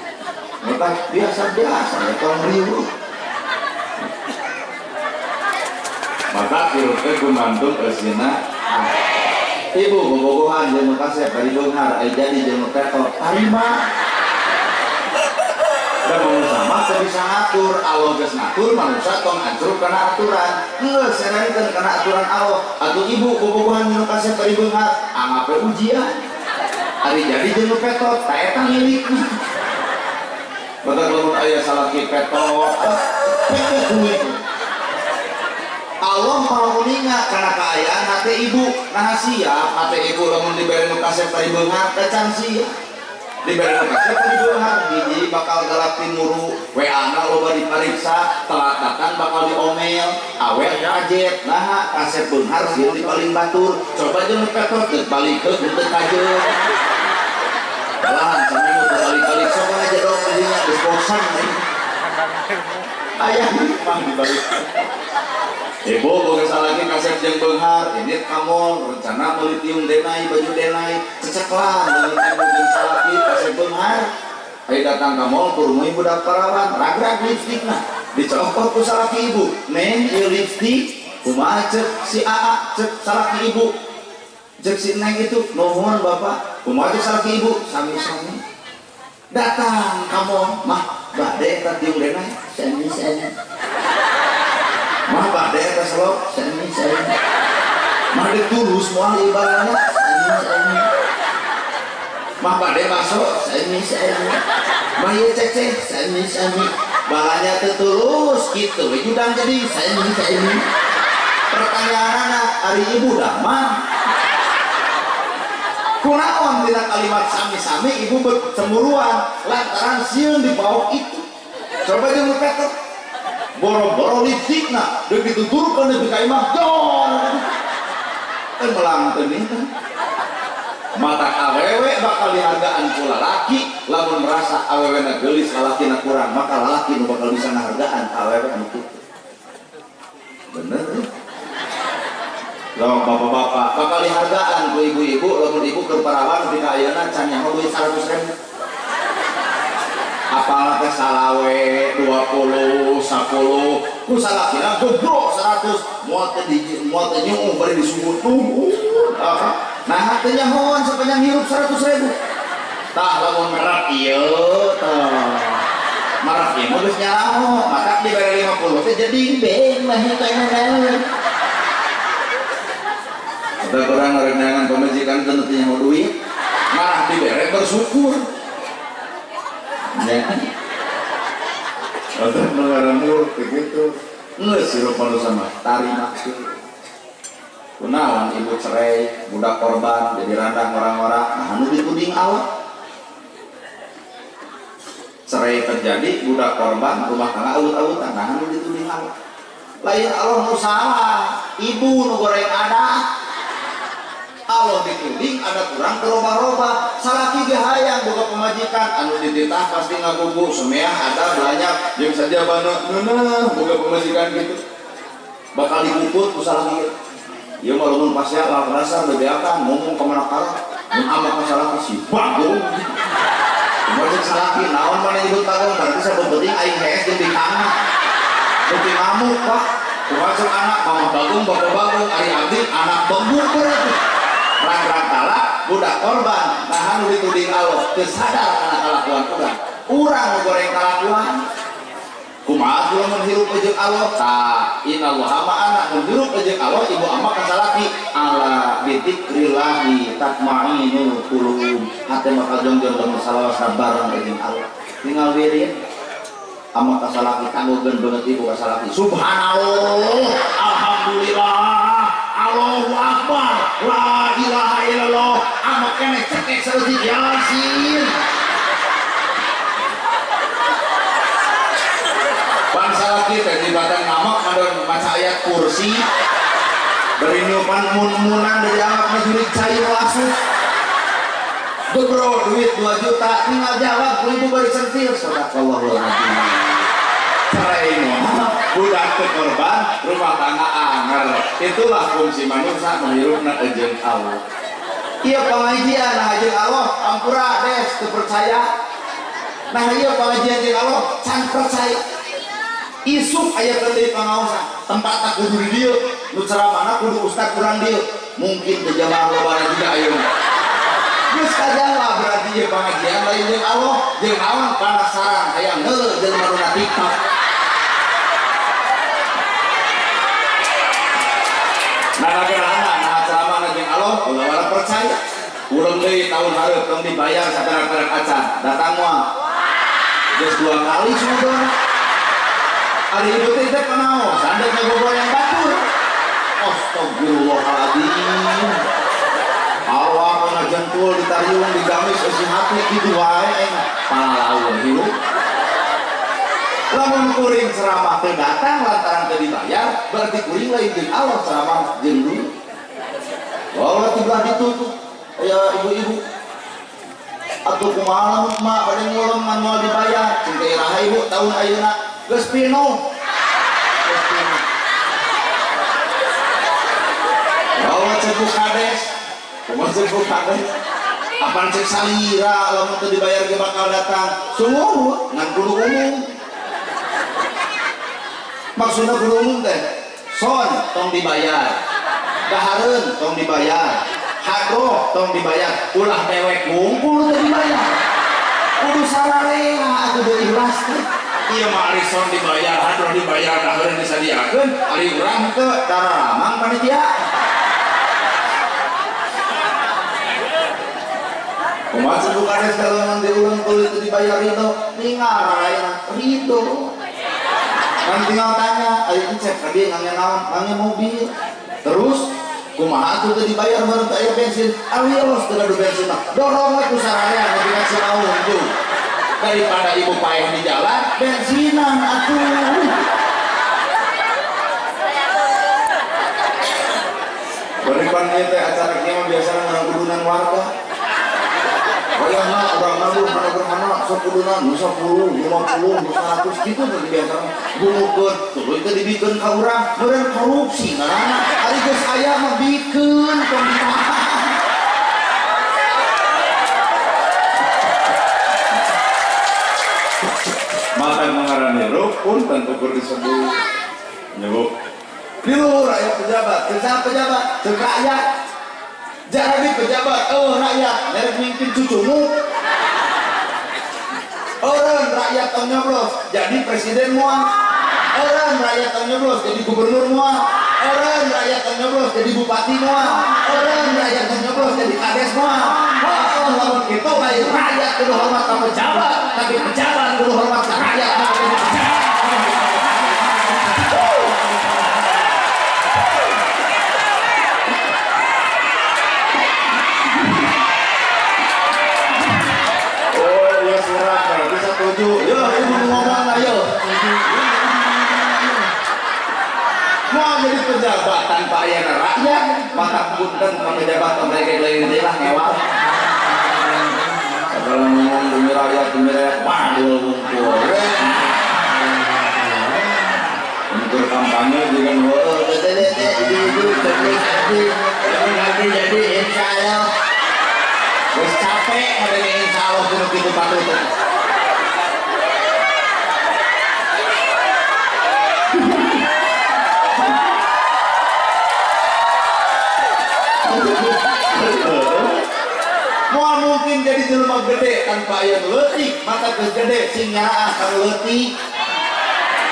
Maka biasa-biasa ya tong riweuh. Maka hirup teh gumantung eusina. Ibu bobogohan jeung nu kasep bari beunghar aya jadi jeung nu tetot tarima. Da manusia mah teu bisa ngatur, Allah geus ngatur manusia tong ancrub kana aturan. Geus serenkeun kana aturan Allah. Atuh ibu bobogohan jeung nu kasep bari beunghar anggap we ujian. Ari jadi jeung nu petot ta eta milikna. Maka lamun aya salaki petot, petot duit. Allah maha uninga karena kaayaan hati ibu. Nah siap hati ibu lamun diberi nu kasep bari beunghar teh can siap. Diberi nu kasep bari beunghar hiji bakal galak timuru, WA-na loba dipariksa, telat datang bakal diomel, awet kajet. Nah kasep beunghar sieun dipaling batur. Coba jeung nu petot geus balikeun teu kajeun. Malahan saminggu terbalik-balik sok aja dong jadinya geus bosan ayah mah dibalik. Ibu boga salaki kasep jeung beunghar, ini kamol rencana meuli tiung denai baju denai ceceklan dengan ibu jeung salaki kasep beunghar. Aya datang ka mall kurmui budak parawan ragrag lipstikna dicokot ku salaki ibu. Neng ieu lipstik kumaha cek si Aa cek salaki ibu. Cek si Neng itu nuhun bapak kumaha cek salaki ibu sami-sami. Datang kamu mah bade eta tiung denai sami-sami. Mah bade eta selop sami-sami. Mah ditulus moal ibaratna sami-sami. Mah bade bakso sami-sami. Mah ieu ceceh sami-sami. Balanya teu tulus kitu we judang jadi sami-sami. Pertanyaanna ari ibu dah mah. Kunaon dina kalimat sami-sami ibu bercemburuan lantaran sieun dibawa itu. Coba jeung Peter. Boro-boro lipstikna deuk dituturkeun nepi ka imah jor. Teu melang teu ningkan. Mata awewe bakal dihargaan ku lalaki lamun merasa awewena geulis lalakina kurang, maka lalaki nu bakal bisa ngahargaan awewe anu kitu. Bener ya? Lamun bapak-bapak bakal dihargaan ku ibu-ibu lamun ibu keur parawan nepi ka ayeuna can nyaho duit 100.000. Apalah teh salawe 20, 10 ku salakina gebrok 100 moal teh di moal teh nyuuh bari disugut nuhun. Nah teh nyahoan sepanjang hirup 100.000. Tah lamun merek ieu tah. Merek ieu mah geus nyaraho, matak dibere 50 teh jadi beng mah teh naon. Ada orang ngarendangan pamajikan teu teu nyaho duit, marah dibere bersyukur. Ya. Ada mengarang begitu. Geus hirup manusia mah tarima. Kunaon ibu cerai, budak korban, jadi randang orang-orang, nah anu dituding Allah. Cerai terjadi, budak korban, rumah tangga awut-awutan, nah anu dituding Allah. Lain Allah nu salah, ibu nu goreng ada. Allah dituding ada kurang terobah-robah, salaki ge hayang boga pemajikan, anu dititah pasti ngagugu, semeah ada banyak, jeung saja bana neuneuh boga pemajikan gitu. Bakal dipuput ku salaki. Ieu mah lamun pasea lawan dasar bebeakan ngomong ka mana kara, mun amak ka salaki si bagong. Kumaha jeung salaki naon maneh nyebut bagong berarti sabeubeuting aing hees jeung dikana. Beuti ngamuk Pak. Kumaha jeung anak mama bagong bapak bagong ari abdi anak benguk berarti. Rang-rang talak budak korban nah anu dituding Allah teu sadar kana kalakuan urang. Urang nu goreng kalakuan. Kumaha lamun hirup jeung Allah? Tah, innallaha ma'ana. Mun hirup jeung Allah ibu ama ka salaki ala bidzikrillahi tatmainul qulub. Hate bakal jongjon lamun salawasna bareng jeung Allah. Tinggal wirid ama ka salaki tangguhkeun beungeut ibu ka salaki. Subhanallah, alhamdulillah, Allahu akbar, la ilaha illallah. Ama keneh cekek saeutik Yasin. Bangsa laki teh dibatan ngamuk mandor maca ayat kursi bari niupan mun-munan dari anak majurik cai asup gebro duit 2 juta tinggal jawab ku ibu bari centil sadaqallahul azim. Cerai moal budak teh korban rumah tangga anger. Itulah fungsi manusia menghirupna jeung Allah. Ieu pangajian nah jeung Allah ampura des teu percaya. Nah ieu pangajian jeung Allah can percaya. Isuk aya deui pangaosan tempat tak kudu di dieu nu ceramahna kudu ustad kurang dieu mungkin teu jamaah lobana juga ayeuna geus kajala berarti ieu pangajian lain jeung Allah jeung naon penasaran hayang heuh jeung maruna TikTok. Nah gerana nah ceramahna jeung Allah ulah wala percaya urang deui tahun hareup tong dibayar saperak-perak acan datang moal geus 2 kali sudah. Ari ibu teh teh panaosan dek ngagogoreng batur. Astagfirullahaladzim. Allah kana jentul ditariung digamis eusi hati kitu wae aing palalaun hirup. Lamun kuring ceramah teu datang lantaran teu dibayar, berarti kuring lain jeung Allah ceramah jeung duit. Allah tiba ditutup aya ibu-ibu. Atuh kumaha lamun mak bade ngulem ngan moal dibayar, cing teh iraha ibu taun ayeuna. Geus pinuh. Geus pinuh. Bawa cepu kades. Kumaha cepu kades? Apaan cek salira lamun teu dibayar ge bakal datang. Sungguh ngan kudu umum. Maksudna kudu umum teh. Son tong dibayar. Dahareun tong dibayar. Hadroh tong dibayar. Ulah dewek ngumpul teu dibayar. Kudu sararea atuh deui ikhlas teh. Iya mah ari son dibayar, hadroh dibayar, dahareun disadiakeun, ari urang teu dararamang panitia. Kumaha ceuk kades kalau diulang tuluy teu dibayar ridho, ningal rarayana ridho. Kan tinggal tanya, ari encep ka dieu ngangge naon? Ngangge mobil. Terus Kumaha atuh teu dibayar meureun teu aya bensin. Awios teu gaduh bensin mah. Dorong we ku sararea nepi ka Cimaung tuh. Daripada ibu paeh di jalan, bensinan atuh. Baripan ieu teh acara kieu mah biasana menang kudunan warga. Wayahna urang nabur mana sok kudunan nu 10, 50, nu 100 kitu teh biasana gunukeun tuluy teh dibikeun ka urang meureun korupsi ngaranna ari geus aya mah bikeun tong ditahan. Matan mengarani rukun tentu kur disebut nyebut di luhur aya pejabat, teu pejabat, teu rakyat. Jadi pejabat, oh rakyat, nerek mimpin cucumu. Orang rakyat tong nyoblos, jadi presiden moal. Orang rakyat tong nyoblos, jadi gubernur moal. Orang rakyat tong nyoblos, jadi bupati moal. Orang rakyat tong nyoblos, jadi kades moal. Oh, lamun kitu lain rakyat kudu hormat ka pejabat, tapi pejabat kudu hormat ka rakyat. Setuju, yo ibu ngomong ayo. Mau jadi pejabat tanpa ayana rakyat, maka punten ka pejabat mereka lain deui lah ngewa. Segala ngomong demi rakyat, bandul wungkul. Untuk kampanye dengan heueuh teh teh ibu-ibu teh jadi jadi insyaallah. Wis capek ngadenge insyaallah kudu kitu patut. Moal mungkin jadi jelema gede tanpa aya nu leutik, maka geus gede sing nyaraah ka nu leutik.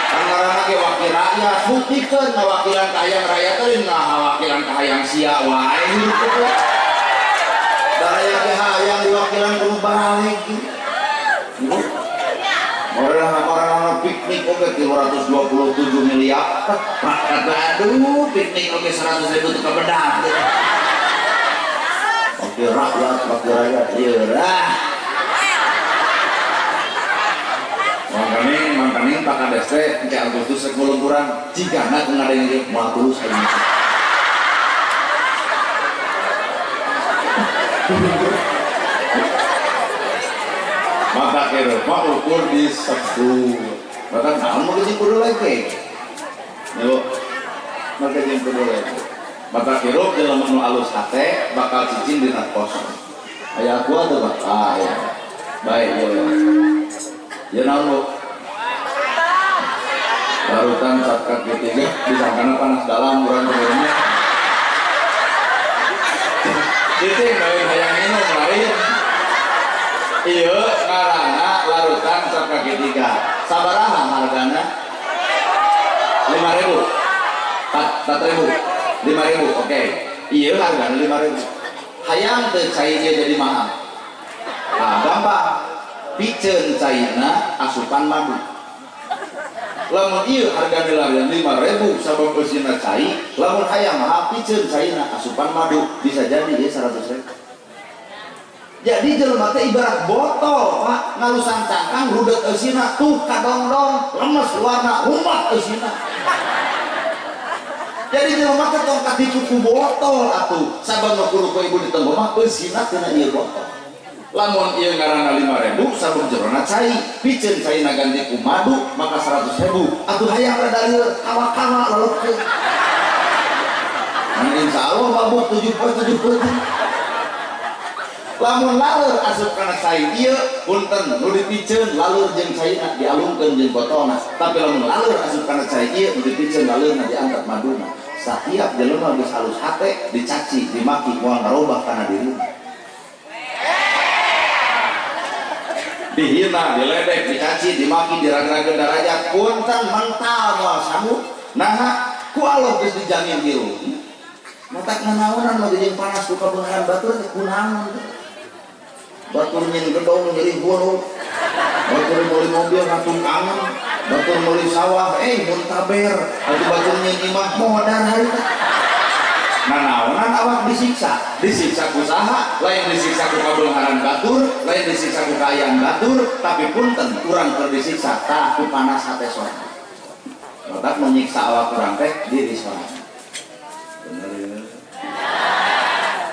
Pangaranna ge wakil rakyat, buktikeun ngawakilan ka hayang rakyat teh ngawakilan ka hayang sia wae hirup teh. Da rakyat ge hayang diwakilan ku nu balik. Orang-orang piknik oge 327 miliar. Rakyat aduh piknik oge 100 ribu tuh kebedak. Wakil rakyat, iya lah. Mangkaning Pak Kades teh engke Agustus rek mulungkuran jigana ku ngadeng moal tulus aing. Maka kira mah ukur disebut. Maka naon mah jeung kudu lagi. Yo. Maka jeung kudu lagi. Maka hirup jelema nu alus hate bakal cicing dina kos. Aya aku atuh Pak. Ah ya. Baik ya. Ya naon Bu? Barutan cap kaki tiga disangkana panas dalam urang turunnya. Cicing lain hayang minum lain. Ieu ngaranna larutan cap kaki tiga. Sabaraha hargana? 5.000. 4.000. 5.000, oke. Iya hargana 5.000. Hayang teu cai ieu jadi mahal. Nah, gampang. Piceun caina asupan madu. Lamun ieu hargana 5.000 sabab eusina cai, lamun hayang mahal piceun caina asupan madu bisa jadi ieu 100.000. Jadi jelema teh ibarat botol, Pak, ngalusan cangkang rudet eusina tuh kadongdong, lemes warna rumat eusina. Jadi jelema teh tong katipu ku botol atuh. Sabab nu kudu ku ibu ditempo mah eusina tina ieu botol. Lamun ieu ngaranna 5.000 sabab jerona cai, piceun caina ganti ku madu maka 100.000. Atuh hayang rada lieur kawa-kawa lolobkeun. Mun insyaallah mabuk 7 poe 7 peuting. Lamun laleur asup kana cai ieu punten nu dipiceun laleur jeung caina dialungkeun jeung botolna. Tapi lamun laleur asup kana cai ieu nu dipiceun laleurna diangkat maduna. Satiap jelema geus alus hate dicaci, dimaki moal ngarobah kana dirina. Dihina, diledek, dicaci, dimaki, diragrageun darajat, punten mental moal sanggup. Naha ku Allah geus dijamin hirup. Matak nanaonan mah jeung panas ku kabeungharan batur teh kunaon teh. Batur nyin gedong nyeri hulu, batur meuli mobil ngatung angen, batur meuli sawah muntaber, atuh batur nyin imah modar harita. Nanaonan awak disiksa, disiksa ku saha? Lain disiksa ku kabeungharan batur, lain disiksa ku kaayaan batur, tapi punten urang keur disiksa tah ku panas hate sorangan. Matak menyiksa awak urang teh diri sorangan. Bener ya?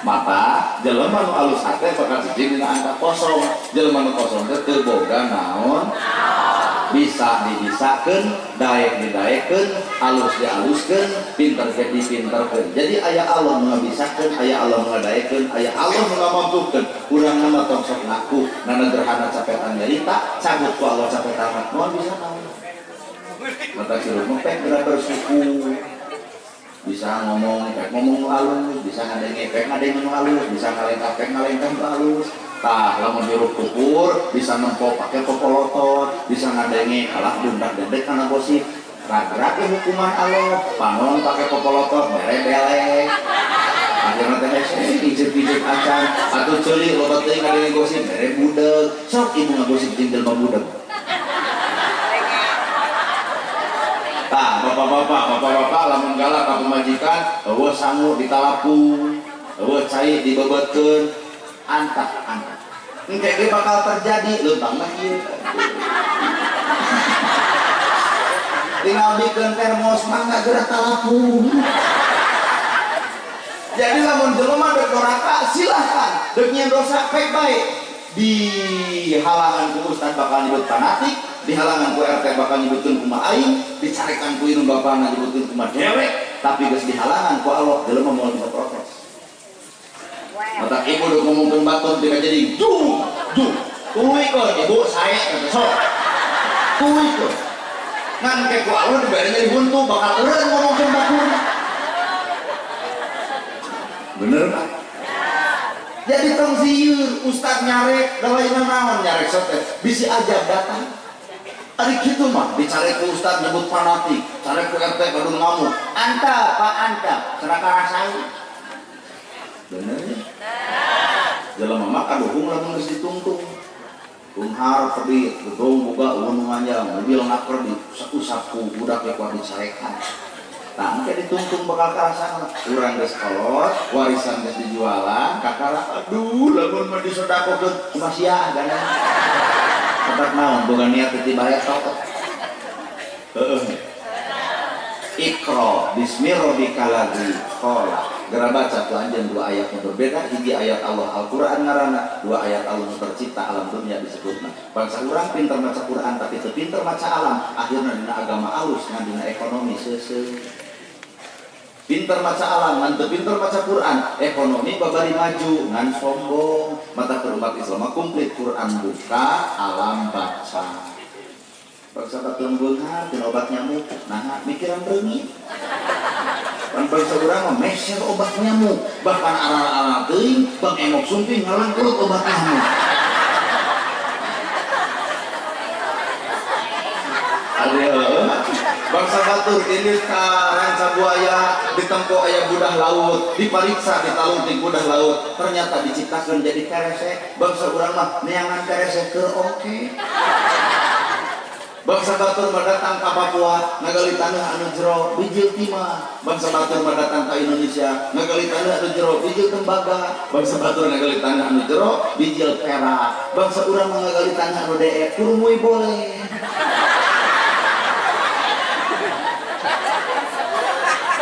Mata jelema nu alus hate bakal cicing dina angka kosong. Jelema nu kosong teh teu boga naon. Bisa dibisakeun, daek didaekeun, alus dialuskeun, pinter ge dipinterkeun. Jadi aya Allah nu ngabisakeun, aya Allah nu ngadaekeun, aya Allah nu ngamampukeun. Urang mah tong sok ngaku, nana gerhana capetan nyarita, cabut ku Allah capetan mah moal bisa naon. Mata hirup mah pek geura bersyukur. Bisa ngomong, pek ngomong nu alus, bisa ngadenge pek ngadenge nu alus, bisa ngalengkah pek ngalengkah nu alus. Tah, lamun hirup kupur, bisa nempo pake popolotot, bisa ngadenge kalah bundak dendek kana gosip. Rag-rag hukuman Allah, panon pake popolotot, bere-bele. Akhirna teh hese ijep-ijep acan, atuh ceuli loba teuing ngadenge gosip, bere budeg. Sok ibu ngagosip jeung jelema budeg. Tah, bapak-bapak lamun galak ka pamajikan, eueuh sangu ditalapung, eueuh cai dibebetkeun, antak-antak. Engke ge bakal terjadi leuntang mah ieu. Tinggal bikeun termos mangga geura talapung. Jadi lamun jelema dek doraka silahkan, dek nyieun dosa pek bae. Di halangan ku ustad bakal nyebut fanatik, di halangan ku RT bakal nyebutkeun kumaha aing, dicarekan ku indung bapana nyebutkeun kumaha dewek, tapi geus di halangan ku Allah jelema moal bisa protes. Mata ibu udah ngomongkeun batur tidak jadi dung dung tuluykeun ibu sae kata sok tuluykeun ngan ke ku Allah dibere nyeri buntu bakal eureun ngomongkeun batur. Bener Pak? Jadi tong sieun ustad nyarek da lain naon nyarek sok teh bisi ajab datang. Ari kitu mah dicarek ku ustad nyebut fanatik, carek ku RT kadung ngamuk. Anta Pak anta cenah karasaeun. Bener ya? Jelema mah kaduhung lamun geus ditungtung. Beunghar kredit, gedung boga eueuh nu nganjang, mobil na kredit, usap ku budak ge kuat dicarekan. Tah engke ditungtung bakal karasana. Urang geus kolot, warisan geus dijualan, kakara aduh lamun mah disodakokeun kumaha sia gandeng. Tetep naon boga niat teu dibayar tok. Heeh. Iqra bismi rabbikal ladzi khalaq. Geura baca ku anjeun dua ayat nu berbeda, hiji ayat Allah Al-Qur'an ngaranna, dua ayat Allah nu tercipta alam dunia disebutna. Bangsa urang pinter maca Quran tapi teu pinter maca alam, akhirna dina agama alus ngan dina ekonomi seuseuh. Pinter maca alam ngan teu pinter maca Quran, ekonomi babari maju ngan sombong. Mata keur umat Islam mah komplit, Quran buka, alam baca. Bangsa batur beunghar tina obat nyamuk, nah mikiran reungit. Pan bangsa urang mah meser obat nyamuk, bahkan aral-aral teuing bang emok sumping ngalangkrut obat nyamuk. Aduh, bangsa batur ini ka ranca buaya ditempo aya budah laut, dipariksa ditalung di budah laut, ternyata diciptakan jadi keresek. Bangsa urang mah neangan keresek keur oke. Bangsa batur mah datang ka Papua ngagali tanah anu jero bijil timah. Bangsa batur mah datang ka Indonesia ngagali tanah anu jero bijil tembaga. Bangsa batur ngagali tanah anu jero bijil perak. Bangsa urang mah ngagali tanah anu deek kurumui boleh.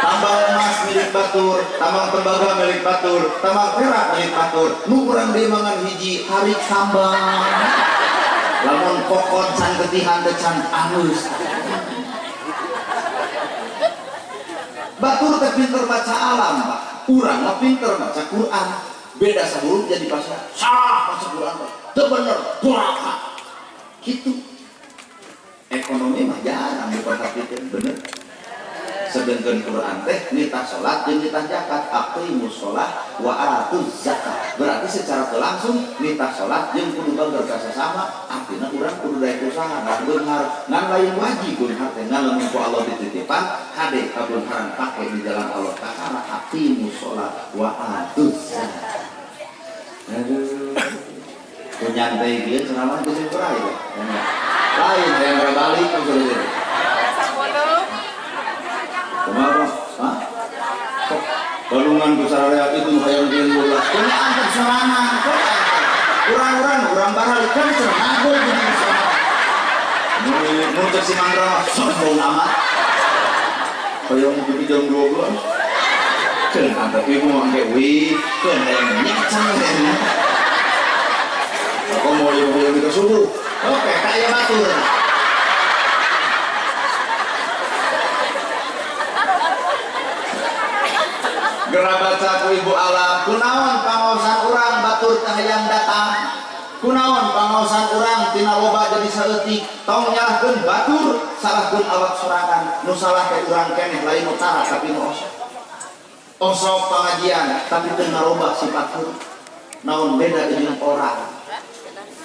Tambang emas milik batur, tambang tembaga milik batur, tambang perak milik batur. Nu urang deui mangan hiji hari tambang. Lamun kokon can getihan teh can alus. Batur teh pinter baca alam, Pak. Urang mah pinter baca Quran. Beda sahuruf jadi pasal. Salah baca Quran, Pak. Teu bener, duraka. Kitu. Ekonomi mah jarang diperhatikan, bener. Sedangkan Quran teh nitah salat jeung nitah zakat, aqimus shalah wa atuz zakat. Berarti secara langsung nitah salat jeung kudu bager ka sasama, artina urang kudu daek usaha ngan beunghar, ngan lain wajib beunghar teh ngan lamun ku Allah dititipan hade kabeungharan pake di jalan Allah ta'ala, aqimus shalah wa atuz zakat. Aduh, ku nyantai kieu ceramah geus kurai teh. Lain hayang balik kan saudara. Kumaha, Pak? Hah? Sok Bandungan ku sararea itu hayang jeung 12. Keun antep sorangan, keun antep. Urang-urang urang barali kan cenah nagol jeung sorangan. Mun teu si Mangra mah sombong amat. Hayang di jam 12. Keun antep ibu mah engke uih, keun hayang nyekcang hayang. Komo ieu hayang kita subuh. Oke, kaya batur. Gerah baca ku ibu alam, kunaon pangaosan urang batur teh hayang datang. Kunaon pangaosan urang tina loba jadi saeutik, tong nyalahkeun batur, salahkeun awak sorangan. Nu salah teh urang keneh lain nu tara tapi nu osok. Osok pangajian tapi teu ngarobah sifat huruf. Naon beda jeung orang.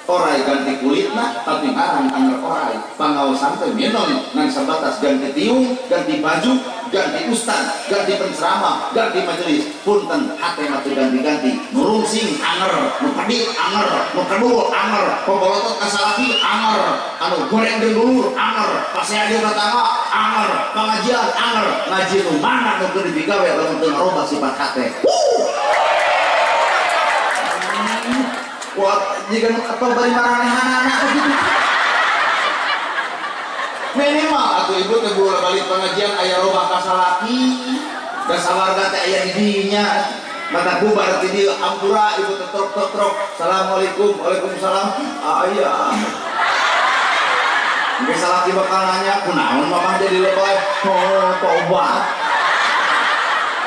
Orai ganti kulitna tapi ngarang anger orai. Pangaosan teh minum ngan sabatas ganti tiung, ganti baju, ganti ustad, ganti penceramah, ganti majelis. Punten hate mah teu ganti-ganti. Nu rungsing anger, nu pedit anger, nu kedul anger, pabolotot ka salaki anger, anu goreng jeung dulur anger, pasea jeung tetangga anger, pangajian anger, ngaji nu mana nu keur digawe lamun teu ngarobah sifat hate. Wah, jika atau bari maranehanana begitu. Minimal atuh ibu teh balik pengajian aya robah ka salaki, da sawarga teh aya di dinya. Mata bubar ti dieu ampura ibu teh trok trok trok. Assalamualaikum, waalaikumsalam. Aya. Engke salaki bakal nanya, kunaon mamah jadi lebay? Oh, tobat.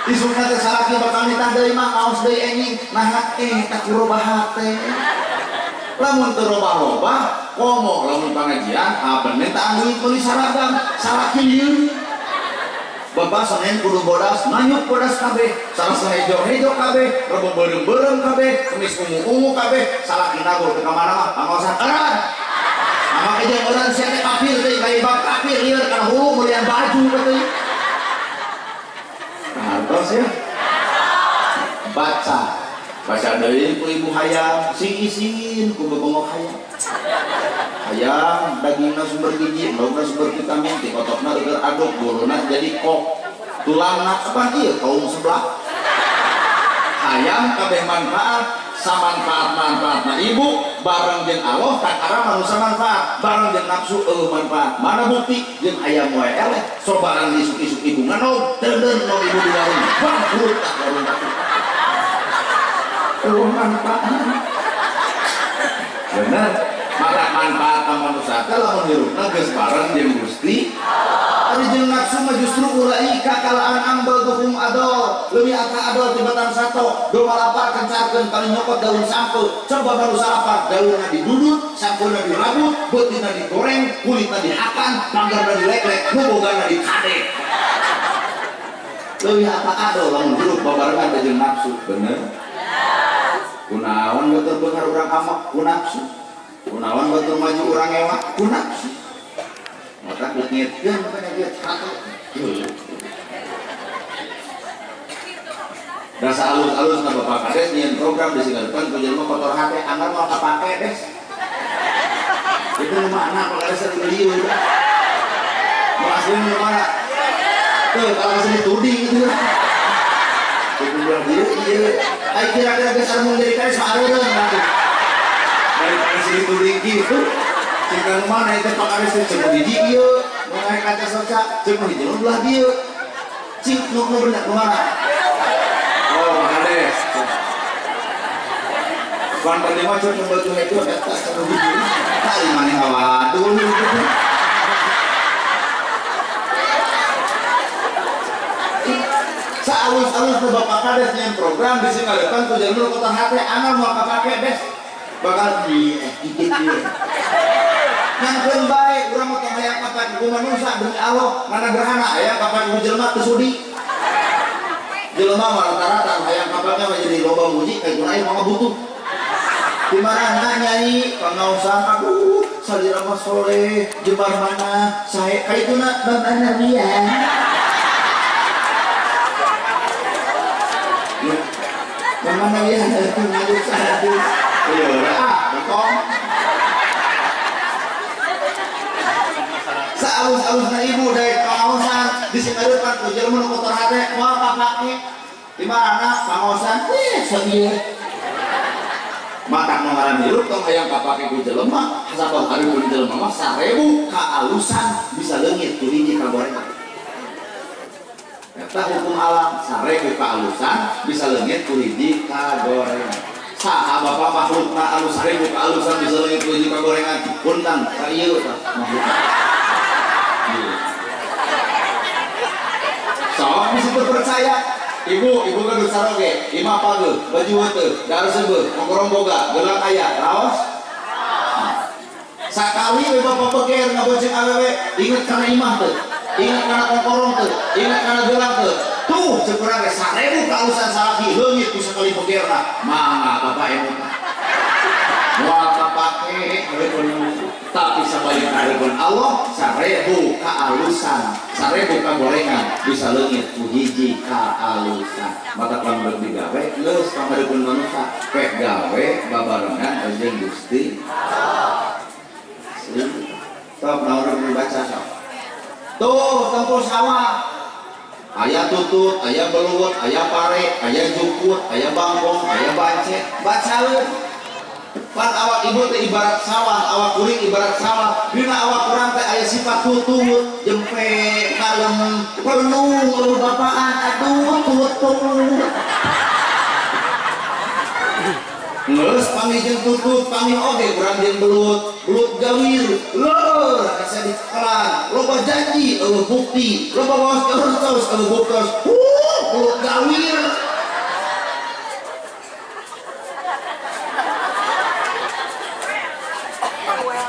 Isukna teh salaki bakal nitah deui mah ngaos deui enjing. Nah, tak robah hate. Lamun teu robah-robah, komo lamun pangajian haben minta duit meuli saragam, salaki lieur. Bapak Senin kudu bodas, nanyuk bodas kabeh, Salasa hejo-hejo kabeh, Rebo beureum-beureum kabeh, Kemis ungu-ungu kabeh, salaki nagol teu ka mana mah pangaosan eureun. Amake jeung eureun sia teh kafir teh, bae bab kafir lieur kana hulu meulian baju teh. Hartos ya. Baca. Baca deui ku ibu hayam, sing isin ku bebongok hayam. Hayam dagingna sumber gizi, endogna sumber vitamin, ti ototna eueur aduk, buluna jadi kok. Tulangna apa ieu kaum sebelah. Hayam kabeh manfaat, samanfaat-manfaatna ibu bareng jeung Allah kakara manusia manfaat, bareng jeung nafsu eueuh manfaat. Mana bukti jeung hayam wae eleh, sobaran isuk-isuk ibu nganog, teudeun nog ibu di warung, bangkrut tah warung teh. Eueuh manfaat. Bener, maka manfaat ka manusia teh lamun hirupna geus bareng jeung Gusti. Ari jeung nafsu mah justru ulaika kalaan ambal duhum adol, leuwih aka adol tibatan sato, domba lapar kencarkeun paling nyokot daun sangkeu. Coba manusia lapar, daunna didudut, sangkeuna dirabut, beutina digoreng, kulitna dihakan, panggarna dileklek, nu bogana dikadek. Leuwih aka adol lamun hirup babarengan jeung nafsu, bener? Kunaon batur beunghar urang amak ku nafsu. Kunaon batur maju urang ewak ku nafsu. Maka ngitkeun penyakit hati. Da saalus-alus na Bapak Kades nyieun program di Singadepan ku jelema kotor hate anggar moal kapake des. Itu nu mana Pak Kades teh lieur. Nu asli nu mana? Tuh kalau asli tuding itu. Itu belah dieu ieu. Ai kira-kira geus mun jadi kades mah areureun atuh. Dari kades dituding kitu. Cing mana itu Pak Kades teh ceuk hiji ieu, nu naek kaca soca, ceuk hiji nu belah dieu. Cing nu bener nu mana? Oh, Pak Kades. Pan tadi mah ceuk baju hejo eta ceuk hiji. Tah maneh ngawadul kitu. Saalus-alus nu Bapak Kades nyen program di Singadepan ku jelema nu kotor hate anggar moal kapake des. Bakal di dikit ieu. Nangkeun bae urang mah tong hayang kapake ku manusia demi Allah, mana gerhana aya kapake ku jelema teu sudi. Jelema mah rata-rata hayang kapake mah jadi loba muji ka guna ieu mah butuh. Di mana nyai pangaosan aduh salira mah soleh jembar mana sae ka ituna bamana dia. Bamana dia ngadu sadu. Iya, ah, bentong. Saalus-alusna ibu daek pangaosan di Singadepan ku jelema nu kotor hate moal kapake. Di mana pangosan weh saeueur. Matak nu ngaran hirup tong hayang kapake ku jelema, sabab hareupeun jelema mah 1000 kaalusan bisa leungit ku hiji kagorengan. Eta hukum alam, 1000 kaalusan bisa leungit ku hiji kagorengan. Saha bapak makhlukna anu 1000 kaalusan bisa leungit ku hiji kagorengan? Punten ka ieu tah makhlukna. Sok bisa percaya. Ibu, ibu kan saroge, imah pageuh, baju heuteuk, dahar seubeuh, mongkorong boga, gelang aya, raos. Sakali we bapak beger ngabonceng awewe, inget kana imah teu, inget kana kongkorong teu, inget kana gelang teu. Tuh ceuk urang ge 1000 kaalusan salaki leungit ku sakali begerna. Mangga bapak emut. Moal kapake hareupeun tapi sabalikna hareupeun Allah 1000 kaalusan, 1000 kagorengan bisa leungit ku hiji kaalusan. Mata lamun rek digawe geus panghareupeun manusa, pek gawe babarengan jeung Gusti Allah. Sok naon rek dibaca sok. Tuh tempur sawah. Aya tutut, aya belut, aya pare, aya jukut, aya bangkong, aya bance. Bacaeun. Pan awak ibu teh ibarat sawah, awak kuring ibarat sawah. Dina awak kurang teh aya sifat tutut, jempe, kalem, penuh, eueuh bapaan, aduh tutut. Geus panggih jeung tutut, panggih oge urang jeung belut, belut gawir, leur hese dikelan, loba janji eueuh bukti, loba waos terus eueuh buktos. Belut gawir.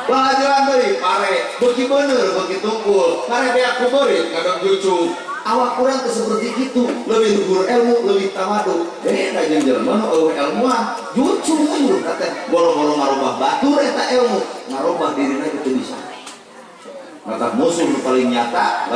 Bahajuan deui pare, beuki bener, beuki tungkul, pare beak ku beurit kadang cucu. Awak kurang teh seperti itu, lebih luhur ilmu, lebih tamadu. Beda jeung jelema nu eueuh ilmuan, jucu hirup teh boro-boro ngarobah batur eta ilmu, ngarobah dirina kitu bisa. Mata musuh nu paling nyata